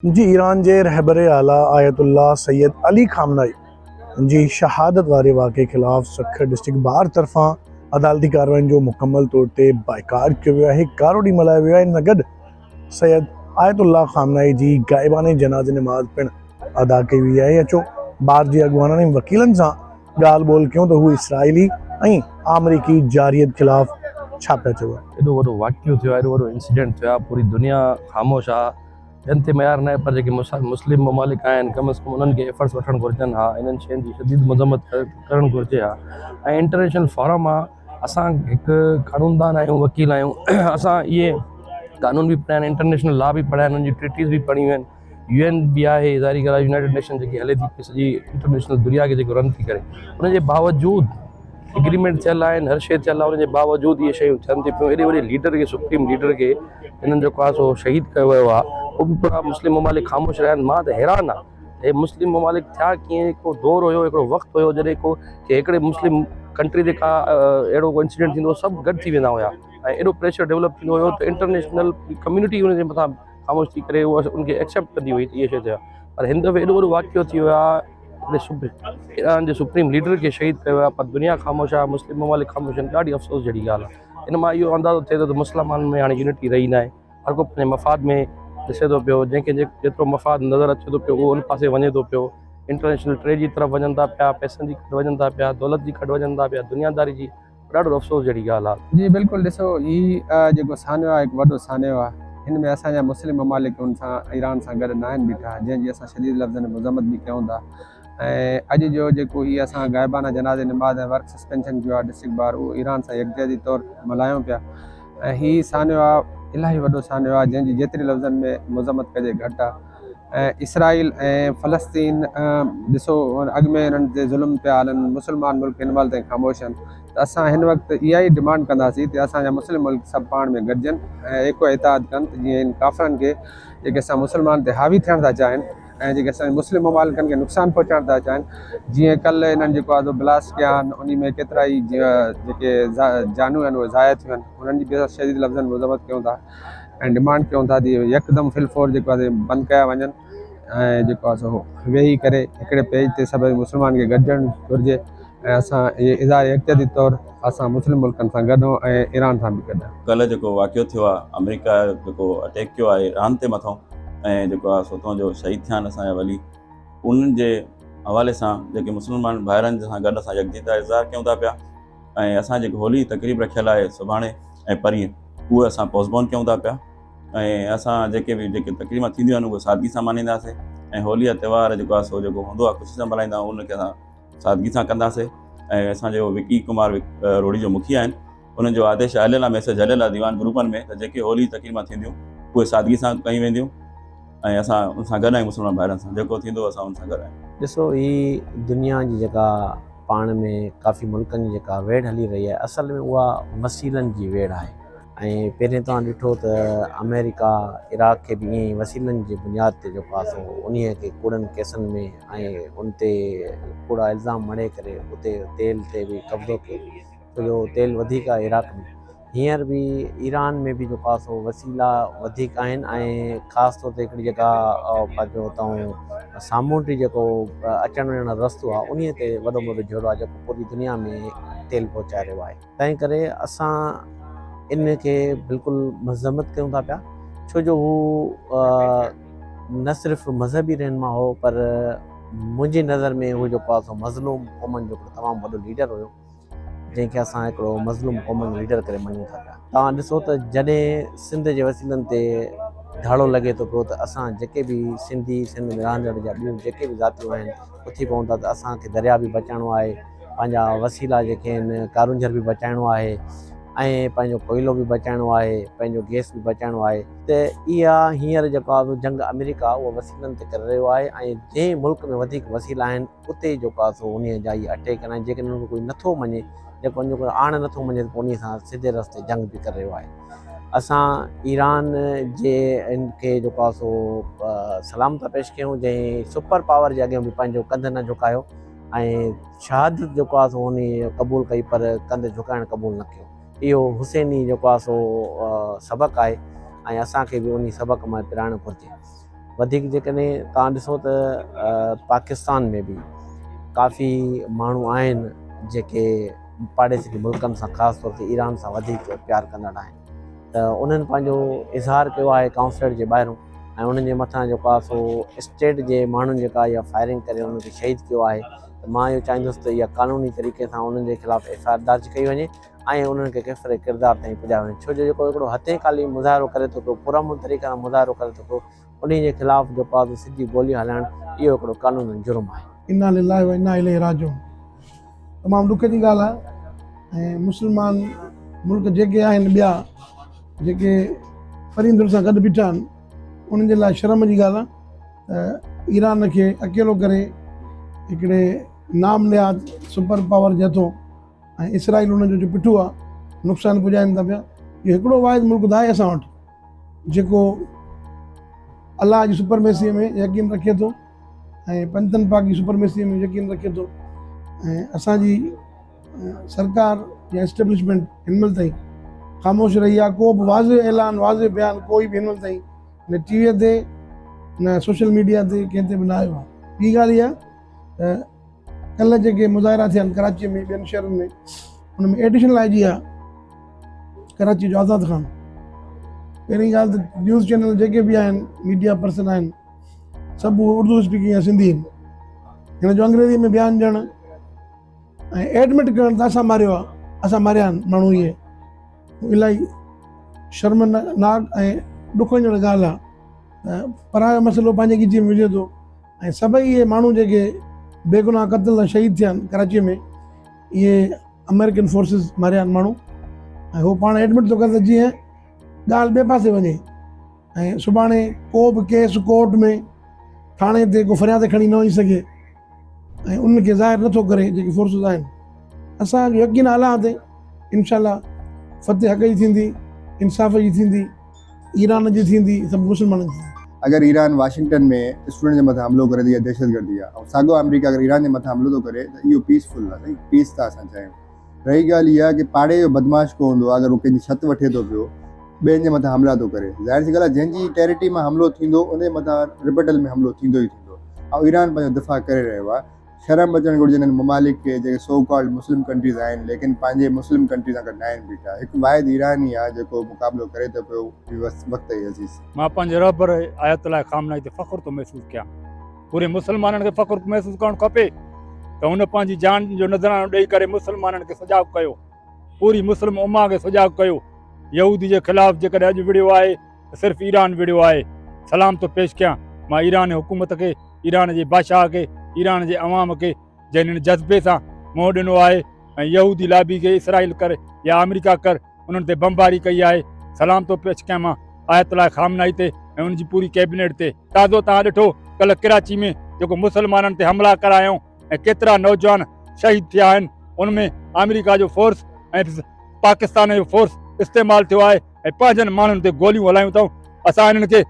جي ايران جي رهبر اعليٰ آيت الله سيد علي خامنائي جي شهادت واري واقعي خلاف سکر ڊسٽرڪٽ بار طرفان عدالتي ڪارروائين جو مڪمل طور تي بائيڪاٽ ڪيو ويو آهي، ڪارو ڏينهن ملهايو ويو آهي، ان سان گڏ سيد آيت الله خامنائي جي غائبانه جنازي نماز پڻ ادا ڪئي وئي آهي. اچو بار جي اڳواڻن ۽ وڪيلن سان ڳالهه ٻولهه ڪيون ته هو اسرائيلي ۽ آمريڪي جارحيت خلاف ڇا پيا چون. ايڏو وڏو واقعو ٿيو آهي، ايڏو وڏو انسيڊنٽ ٿيو آهي، پوري دنيا خاموش آهي، ٻين تي ميار ناهي پر جيڪي مسلم ممالڪ آهن ڪم از ڪم انهن کي ايفرٽس وٺڻ گهرجن ها، انهن شين جي شديد مذمت ڪرڻ گهرجي ها ۽ انٽرنيشنل فورم آهي، اسان هڪ قانوندان آهيون، وڪيل آهيون، اسان اهي قانون به پڙهيا آهن، انٽرنيشنل لا به پڙهيا آهن، انهن جون ٽريٽيز به پڙهيون آهن. يو اين به آهي ظاهري ڳالهه آهي يونائيٽيڊ نيشن جيڪي هلي ٿي پئي سڄي انٽرنيشنل دنيا کي جيڪو رن ٿي ڪري ان جي باوجود اگريمينٽ ٿيل آهن هر شيء ٿيل آهي ان جي باوجود اهي شيون ٿين ٿي پيون ايڏي وڏي ليڊر کي سپريم ليڊر کي انهن جيڪو آهي سو شهيد ڪيو ويو آهي اهو به پورا مسلم ممالڪ خاموش رهيا آهن مان ته حيران آهيان هي مسلم ممالڪ ٿيا ڪيئن هڪڙو دور هيو هڪڙو وقت هيو جڏهن ڪو هڪڙي مسلم ڪنٽري تي ڪا اهڙو ڪو انسيڊنٽ ٿيندو هو سڀ گڏ ٿي ويندا هيا ۽ ايڏو پريشر ڊولپ ٿيندو هيو ته انٽرنيشنل ڪميونٽي ان جي مٿان خاموش ٿي ڪري اهو ان کي ايڪسيپٽ ڪندي هئي ته اهي شيء ٿيا پر هن دفعي ايڏو وڏو واقعو ٿي ويو آهي ايران جي سپريم ليڊر کي شهيد ڪيو ويو آهي پر دنيا خاموش آهي مسلم ممالڪ خاموش آهن ڏاڍي افسوس جهڙي ڳالهه آهي ان مان اهو اندازو ٿئي ٿو ته مسلمانن ۾ هاڻي يونٽي رهي ناهي هر ڪو پنهنجي مفاد ۾ ڏسي ٿو پيو جنهن کي جيترو مفاد نظر اچي ٿو پيو اهو ان پاسي وڃي ٿو پيو انٽرنيشنل ٽريڊ جي طرف وڃن ٿا پيا پئسن جي ڪڍ وڃن ٿا پيا دولت جي ڪڍ وڃن ٿا پيا دنياداري جي ڏاڍو افسوس جهڙي ڳالهه آ. جي بلڪل ڏسو هي جيڪو سانحو آهي هڪ وڏو سانحو آهي هن ۾ اسان جا مسلم ممالڪ ان سان ايران سان گڏ ناهن بيٺا جنهن جي اسان شديد لفظن ۾ مذمت به ڪيون ٿا ۽ اڄ جو جيڪو هي اسان غائبانه جنازي نماز ۽ ورڪ سسپينشن ڪيو آهي ڊسٽرڪٽ بار اهو ايران سان يڪجهتي طور ملهايون پيا ۽ هي سانحو آهي الاهي وڏو سانحو آهي جنهن جي جيتري لفظن ۾ مذمت ڪجي گهٽ آهي ۽ اسرائيل ۽ فلسطين ڏسو اڳ ۾ انهن تي ظلم پيا هلن مسلمان ملڪ هن مهل تائين خاموش آهن ته اسان هن وقت اها ئي ڊمانڊ ڪنداسين ته اسان جا مسلم ملڪ سڀ پاڻ ۾ گڏجن ۽ ايڪو اتحاد ڪن ته جيئن هن ڪافرن کي جيڪي اسان مسلمان تي حاوي ٿيڻ ٿا چاهين ۽ جيڪي اسان جي مسلم ممالڪن کي نقصان پهچائڻ ٿا چاهين جيئن ڪلهه انهن جيڪو آهي بلاسٽ ڪيا آهن انهي ۾ ڪيترا ئي جيڪي جانون آهن اهي ضايع ٿيون آهن انهن جي به اسان شديد لفظن مذمت ڪيون ٿا ۽ ڊمانڊ ڪيون ٿا ته يڪدم فل فور جيڪو آهي بند ڪيا وڃن ۽ جيڪو آهي سو ويهي ڪري هڪڙي پيج تي سڀئي مسلمان کي گڏجڻ گهرجي ۽ اسان اهي اظهار يڪجهتي طور اسان مسلم ملڪن سان گڏ آهيون ۽ ايران سان به گڏ آهيون. ڪلهه جيڪو واقعو ٿيو آهي آمريڪا جيڪو اٽيڪ ڪيو آهي ايران تي مٿو ۽ جيڪو آهي سو اتان جو شهيد ٿيا آهن اسان جا ولي انهن جي حوالي سان جيڪي مسلمان ڀائرن سان گڏ اسان يڪجهتي جو اظهار ڪيون ٿا پيا ۽ اسان جيڪي هولي جي تقريب رکيل آهي سڀاڻي ۽ پرينء اهي اسان پوسٽپون ڪيون ٿا پيا ۽ اسان جيڪي به جيڪي تقريبا ٿينديون آهن اهي سادگي سان ملهائينداسين ۽ هولي جا تيوهار جيڪو آهي سو جيڪو هوندو آهي خوشي سان ملهائيندا آهيون ان کي اسان سادگي سان ڪنداسين ۽ اسانجو وڪي ڪمار روهڙي جو مکي آهن انهن جو آديش هليل آهي ميسيج هليل آهي ديوان گروپن ۾ ته جيڪي هولي جي تقريبا ٿينديون اهي سادگي سان ڪيون وينديون ۽ اسان ان سان گڏ آهيون مسلمان ڀائرن سان جيڪو ٿيندو اسان ان سان گڏ آهيون. ڏسو هي دنيا جي جيڪا پاڻ ۾ ڪافي ملڪن جي جيڪا ويڙهه هلي رهي آهي اصل ۾ اها وسيلن جي ويڙهه آهي ۽ پهرين توهان ڏٺو ته آمريڪا عراق کي به ائين ئي وسيلن جي بنياد تي جيڪو آهي سو انهي کي ڪوڙن ڪيسن ۾ ۽ ان تي ڪوڙا الزام مڙهي ڪري اتي تيل تي به قبضو ڪيو ڇو جو تيل وڌيڪ آهي عراق ۾ هينئر به ايران ۾ به جيڪو آهي سو وسيلا وڌيڪ آهن ۽ خاص طور تي هڪڙي جيڪا پنهنجو اتان سامونڊي جيڪو اچڻ وڃڻ وارو رستو آهي انهي تي وڏو ۾ وڏو جهيڙو آهي جيڪو پوري دنيا ۾ تيل پهچائي رهيو آهي تنهن ڪري اسان ان کي بلڪل مذمت ڪيون ٿا پيا ڇو جو هو نه صرف مذهبي رهنما هو پر منهنجي نظر ۾ هو جيڪو آهي سو مظلوم قومن جو هڪڙو تمام وڏو ليڊر هيو جنهن کي اسان هڪڙو مظلوم قومن جو ليڊر ڪري مڃون ٿا پيا. توهان ڏسو ته جڏهن سنڌ جي وسيلن تي ڌاڙو لڳي ٿو پيو ته اسان جيڪي به سنڌي سنڌ ۾ رهندڙ يا ٻيون جيڪي به ذاتيون آهن اٿي پئون ٿا ته اسان کي درياء به بچائڻو آهي پنهنجا وسيلا جيڪي آهن ڪارونجهر به بچائڻو آهي ۽ پنهنجو ڪوئلو به بچائڻو آهي پنهنجو گئس به بچائڻو آهي ته اها هينئر جيڪو آهي جنگ آمريڪا اهو وسيلن تي ڪري رهيو آهي ۽ جنهن ملڪ ۾ وڌيڪ وسيلا آهن اتي جيڪو آهي سو انهيء جا اهي اٽيڪ آهن ۽ جيڪڏهن ان کي ڪوئي نٿو مڃي جيڪو ان جو ڪوئي آڻ نٿو مڃي ته پوء انهيء سان سڌي رستي جنگ به ڪري رهيو آهي. اسان ايران جي ان کي جيڪو آهي سو سلام ٿا پيش ڪيون جنهن سپر پاور جي اڳيان به پنهنجو ڪنڌ نه جهڪايو ۽ شهادت جيڪو آهي سو انهيء قبول ڪئي پر ڪنڌ جهڪائڻ قبول نه ڪيو. اهو حسيني جيڪو آهي سو سبق آهي ۽ اسان کي به انهي سبق مان پرائڻ گهرجي. وڌيڪ جيڪڏهن توهان ڏسو ته پاڪستان ۾ به ڪافي ماڻهو آهن جيڪي پاڙيسري ملڪن سان خاص طور تي ايران سان وڌيڪ پيار ڪندڙ آهن ته انهن پنهنجو اظهار ڪيو آهي ڪائونسلر جي ٻاهرون ۽ انهن جي مٿان جيڪو آهي سو اسٽيٽ جي ماڻهن جيڪا اها فائرنگ ڪري انهن کي شهيد ڪيو آهي ته مان اهو چاهيندس ته اها قانوني طريقي سان انهن جي خلاف ايف I R درج ڪئي وڃي ۽ انهن کي ڪيفر ڪردار تائين پڄايو وڃي ڇو جو جيڪو هڪڙو هٿين خالي مظاهرو ڪري ٿو پيو پرامن طريقي سان مظاهرو ڪري ٿو پيو انهي جي خلاف جيڪو آهي سو سڌي گولي هلائڻ اهو هڪڙو قانونن جرم آهي. انا لله و انا اليه راجعون تمام ڏک جي ڳالهه آهي ۽ مسلمان ملڪ جيڪي آهن ٻيا جيڪي پرين ڌر سان گڏ بيٺا آهن انهن جي لاء شرم جي ڳالهه آهي ته ايران کي اڪيلو ڪري هڪڙي نام نهاد سپر پاور جي هٿون ۽ اسرائيل انهن جو جو پٺو آ نقصان پڄائين ٿا پيا. اهو هڪڙو واحد ملڪ ته آهي اسان وٽ جيڪو الله جي سپرميسيء ۾ يقين رکي ٿو ۽ پنجتن پاڪ جي سپرميسيء ۾ يقين رکي ٿو ۽ اسان جي سرڪار يا اسٽيبلشمينٽ هن مهل تائين خاموش رهي آ. ڪو به واضح اعلان واضح بيان ڪوئي به هن مهل تائين نه ٽي ويء تي نه سوشل ميڊيا تي ڪنهن تي به نه آيو آ. ٻي ڳالهه اها ته ڪلهه جيڪي مظاهرا ٿيا آهن ڪراچيء ۾ ٻين شهرن ۾ ان ۾ ايڊيشنل I جي آهي ڪراچيء جو آزاد خان. پهرين ڳالهه ته نيوز چينل جيڪي به آهن ميڊيا پرسن آهن سڀ اهي اردو اسپيڪنگ يا سنڌي آهن. هن جو انگريزي ۾ بيان ڏيڻ ۽ ايڊمٽ ڪرڻ ته اسان ماريو آهي اسان ماريا آهن ماڻهو اهي الاهي شرمناڪ ۽ ڏکوئيندڙ ڳالهه آهي ته پرايو مسئلو پنهنجي ڳچيء ۾ وجهي ٿو. ۽ سڀئي اهي ماڻهو جيڪي بيگناهه قتل ۽ شهيد ٿيا آهن ڪراچيء ۾ اهي آمريڪن فورسز ماريا آهن ماڻهو ۽ هو پاڻ ايڊمٽ ٿو ڪري ته جيئن ڳالهه ٻئي پاسي وڃي ۽ سڀاڻي ڪو به ڪيس ڪورٽ ۾ ٿاڻي تي ڪو فرياد کڻي نه وڃي سگهي ۽ انهن کي ظاهر نٿو ڪري جيڪي فورسز آهن. اسان جو يقين آهي الله تي انشاء الله فتح حق جي ٿيندي انصاف جي ٿيندي. ايران جي ٿيندي سڀ مسلمانن جي ٿيندي. اگر ايران واشنگٽن ۾ اسٽوڊنٽ جي مٿان حملو ڪري ته اها دهشتگردي آهي ۽ ساڳيو آمريڪا اگر ايران جي مٿان حملو ٿو ڪري ته اهو پيس فل آهي سائين پيس ٿا اسان چاهيون. رهي ڳالهه اها ڪي پاڙي جو بدمعاش ڪو هوندو آهي اگر هو ڪنهن جي ڇت وٺي ٿو پيو ٻين جي مٿان حملا ٿو ڪري ظاهر سي ڳالهه آهي جنهن جي ٽيريٽري مان حملو ٿيندو ان جي مٿان رپيٽل ۾ حملو ٿيندو ئي ٿيندو ۽ ايران پنهنجو دفاع ڪري رهيو آهي. شرم اچڻ گهرجي انهن ممالڪ کي جيڪي سو ڪالڊ مسلم ڪنٽريز آهن ليڪن پنهنجي مسلم ڪنٽري سان گڏ ناهن بيٺا هڪ واحد ايران ئي آهي جيڪو مقابلو ڪري ٿو پيو هي وقت ئي عزيز. مان پنهنجي رهبر آيت الله خامنائي تي فخر ٿو محسوس ڪيان. پوري مسلمانن کي فخر محسوس ڪرڻ کپي ته هن پنهنجي جان جو نذرانو ڏئي ڪري مسلمانن کي سجاڳ ڪيو. پوري مسلم امه کي سجاڳ ڪيو. يهودي جي خلاف جيڪڏهن اڄ وڙهيو آهي ته صرف ايران وڙهيو آهي. سلام ٿو پيش ڪيان مان ايران حڪومت کي، ايران جي بادشاهه کي، ايران جي عوام کي جنهن هن جذبي سان منهن ڏنو آهي ۽ يهودي لابي کي اسرائيل ڪر يا آمريڪا ڪر انهن تي بمباري ڪئي آهي. سلام ٿو پيش ڪيان مان آيت الله خامنائي تي ۽ ان جي پوري ڪيبنيٽ تي. تازو توهان ڏٺو ڪلهه ڪراچي ۾ جيڪو مسلمانن تي حملا ڪرايائون ۽ ڪيترا نوجوان شهيد ٿيا آهن ان ۾ آمريڪا جو فورس ۽ پاڪستان جو فورس استعمال ٿيو آهي ۽ پنهنجن ماڻهن تي گوليون هلايون اٿئون. اسان انهن کي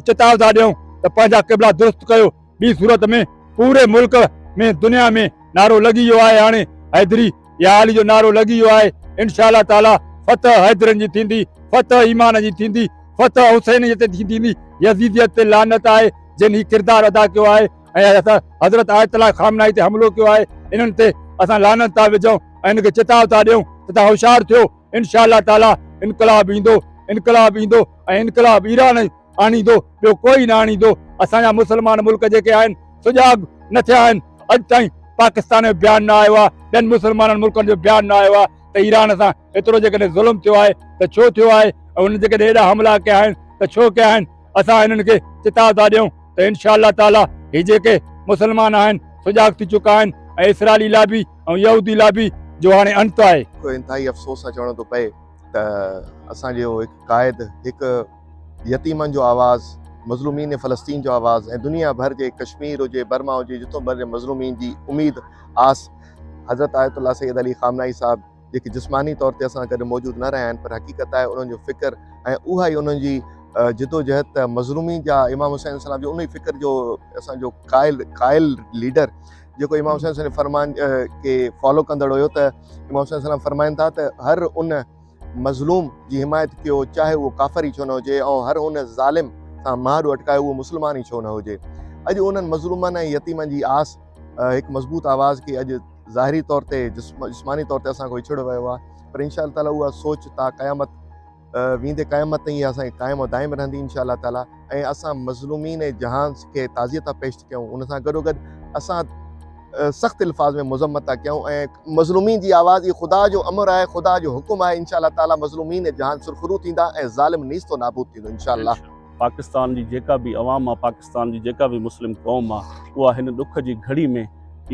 چتاء ٿا ڏيون ته پنهنجا قبلا درست ڪيو ٻي صورت ۾ پوري ملڪ ۾ دنيا ۾ نعرو لڳي ويو آهي هاڻي حيدري يا علي جو نعرو لڳي ويو آهي انشاء الله تعالي فتح حيدرن جي ٿيندي فتح ايمان جي ٿيندي فتح حسينيت جي ٿيندي يزيديت تي لعنت آهي جن هي ڪردار ادا ڪيو آهي ۽ حضرت آيت الله خامنائي تي حملو ڪيو آهي انهن تي اسان لعنت ٿا وجهون ۽ انهن کي چتاء ٿا ڏيون ته توهان هوشيار ٿيو انشاء الله تعالي انقلاب ايندو انقلاب ايندو ۽ انقلاب ايران آڻيندو ٻيو ڪوئي نه آڻيندو. اسان جا مسلمان ملڪ جيڪي آهن سجاڳ نه ٿيا آهن اڄ تائين پاڪستان جو بيان نه آيو آهي ٻين مسلمانن ملڪن جو بيان نه آيو آهي ته ايران سان ايترو جيڪڏهن ظلم ٿيو آهي ته ڇو ٿيو آهي ۽ انهن جيڪڏهن ايڏا حملا ڪيا آهن ته ڇو ڪيا آهن اسان انهن کي چتاء ٿا ڏيون ته انشاء الله تعالي هي جيڪي مسلمان آهن سجاڳ ٿي چڪا آهن ۽ اسرائيلي لابي ۽ يهودي لابي جو هاڻي انت آهي. انتهائي افسوس سان چوڻو ٿو پئي ته اسان جو هڪ قائد هڪ يتيمن جو آواز، مظلومين فلسطين جو آواز ۽ دنيا ڀر جي ڪشمير هجي، برما هجي، جتو ڀر جي مظلومين جي اميد آس حضرت آيت الله سيد علي خامنائي صاحب جيڪي جسماني طور تي اسان گڏ موجود نه رهيا آهن پر حقيقت آهي انهن جو فڪر ۽ اها ئي انهن جي جدوجهد ته مظلومين جا امام حسين عليه السلام جو انهي فڪر جو اسان جو قائل قائل ليڊر جيڪو امام حسين عليه فرمان کي فالو ڪندڙ هيو ته امام حسين عليه السلام فرمائن ٿا ته هر ان مظلوم جي حمايت ڪيو چاهي اهو ڪافر ئي ڇو نه هجي ۽ هر ان ظالم توهان مهاڏو اٽڪايو اهو مسلمان ئي ڇو نه هجي. اڄ انهن مظلومن ۽ يتيمن جي آس هڪ مضبوط آواز کي اڄ ظاهري طور تي جسماني طور تي اسان کان وڇڙيو ويو آهي پر انشاء الله تعالي اها سوچ تا قيامت ويندي قيامت تائين اها اسان کي قائم و دائم رهندي انشاء الله تعالي ۽ اسان مظلومين جهان کي تعزيت پيش ڪيون ان سان گڏو گڏ اسان سخت الفاظ ۾ مذمت ٿا ڪيون ۽ مظلومين جي آواز هي خدا جو امر آهي خدا جو حڪم آهي انشاء الله تعالي مظلومين جهان سرخرو ٿيندا ۽ ظالم نيست و نابود ٿيندو انشاء الله. پاڪستان جي جيڪا به عوام آ پاڪستان جي جيڪا به مسلم قوم آ اها هن ڏک جي گهڙي ۾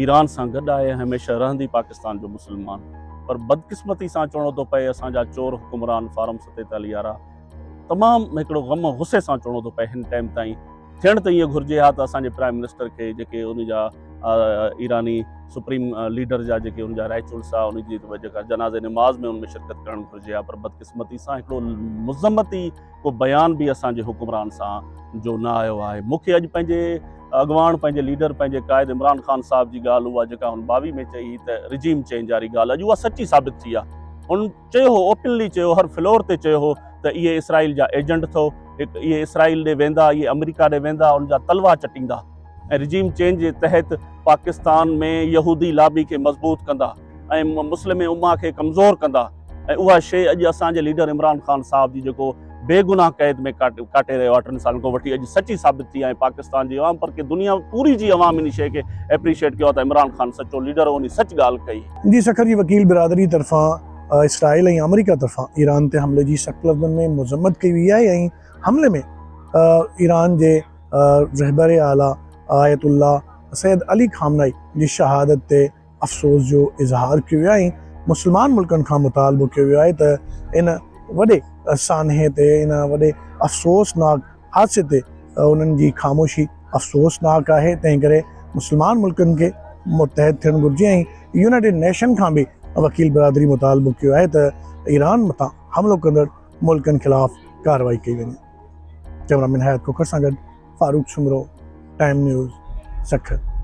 ايران سان گڏ آهي ۽ هميشه رهندي پاڪستان جو مسلمان پر بدقسمتي سان چوڻو ٿو پئي اسان جا چور حڪمران فارم 47 وارا تمام هڪڙو غم غصي سان چوڻو ٿو پئي هن ٽائيم تائين ٿيڻ ته ائين گهرجي ها ته اسان جي پرائم منسٽر کي جيڪي ان جا ايراني سپريم ليڊر جا جيڪي ان جا رائچولس آ ان جي جيڪا جنازي نماز ۾ ان ۾ شرڪت ڪرڻ گهرجي ها پر بدقسمتي سان هڪڙو مذمتي ڪو بيان به اسان جي حڪمران سان جو نه آيو آهي مون کي اڄ پنهنجي اڳواڻ پنهنجي ليڊر پنهنجي قائد عمران خان صاحب جي ڳالهه اها جيڪا هن 22 ۾ چئي ته رجيم چينج واري ڳالهه اڄ اها سچي ثابت ٿي آهي هن چيو هو اوپنلي چيو هر فلور تي چيو هو ته اهي اسرائيل جا ايجنٽ اٿو اهي اسرائيل ڏي ويندا اهي آمريڪا ڏي ويندا ان جا تلوا چٽيندا ۽ رجيم چينج جي تحت پاڪستان ۾ يهودي لابي کي مضبوط ڪندا ۽ مسلم امه کي ڪمزور ڪندا ۽ اها شيء اڄ اسان جي ليڊر عمران خان صاحب جي جيڪو بيگناهه قيد ۾ ڪاٽي رهيو آهي ٽن سالن کان وٺي اڄ سچي ثابت ٿي آهي پاڪستان جي عوام پر ڪي دنيا پوري جي عوام ان شيء کي اپريشيٽ ڪيو آهي ته عمران خان سچو ليڊر هو انهي سچ ڳالهه ڪئي. جي سکر جي وڪيل برادري طرفان اسرائيل ۽ آمريڪا طرفان ايران تي حملي جي سخت لفظن ۾ مذمت ڪئي وئي آهي ۽ حملي ۾ ايران جي رهبر اعليٰ آيت الله سيد علي خامنائي جي شهادت تي افسوس جو اظهار ڪيو ويو آهي ۽ مسلمان ملڪن کان مطالبو ڪيو ويو آهي ته ان وڏي سانحي تي ان وڏي افسوسناڪ حادثي تي انهن جي خاموشي افسوسناڪ آهي تنهن ڪري مسلمان ملڪن کي متحد ٿيڻ گهرجي ۽ يونائيٽيڊ نيشن کان به وڪيل برادري مطالبو ڪيو آهي ته ايران مٿان حملو ڪندڙ ملڪن خلاف ڪارروائي ڪئي وڃي. ڪئميرا مين حيات کوکر سان گڏ فاروق سومرو، ٽائيم نيوز، سکر.